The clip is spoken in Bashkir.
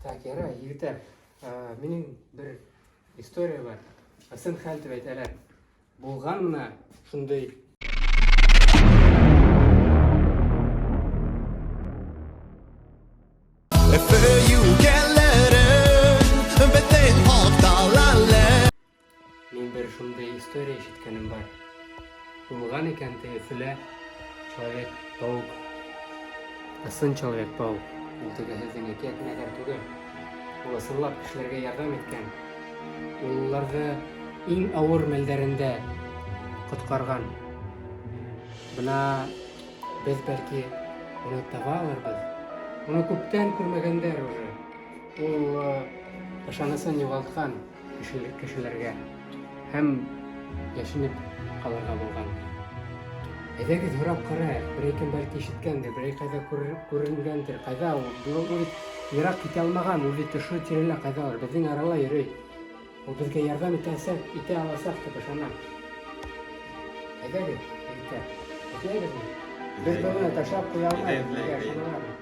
Так, ярай, егеттәр, минең бер история бар. Ысын хәл дип әйтәләр. Булган менә шундый. Мин бер шундый история ишеткәнем бар. Булган икән теге Өфөлә Человек-паук. Ысын Человек-паук. Ул теге һеҙҙең әкиәт мәгәр түгел. Ул ысынлап кешеләргә ярҙам иткән. Ул уларҙы иң ауыр мәлдәрендә ҡотҡарған. Бына беҙ бәлки уны таба алырбыҙ. Уны күптән күрмәгәндәр уже. Ул ышанысын юғалтҡан кешеләргә һәм яшенеп ҡалырға булған. Әйҙәгеҙ һорап ҡарайыҡ, берәй кем бәлки ишеткәндер, берәй ҡайҙа күренгәндер, ҡайҙа ул, ул бит йыраҡ китә алмаған, ул бит ошо тирәлә ҡайҙалыр, беҙҙең арала йөрөй. Ул беҙгә ярҙам итәсәк, итә аласаҡ тип ышанам. Әйҙәгеҙ, егеттәр, эҙләйбеҙме? Беҙ быны ташлап ҡуя алмайбыҙ, һеҙгә ышаналармы?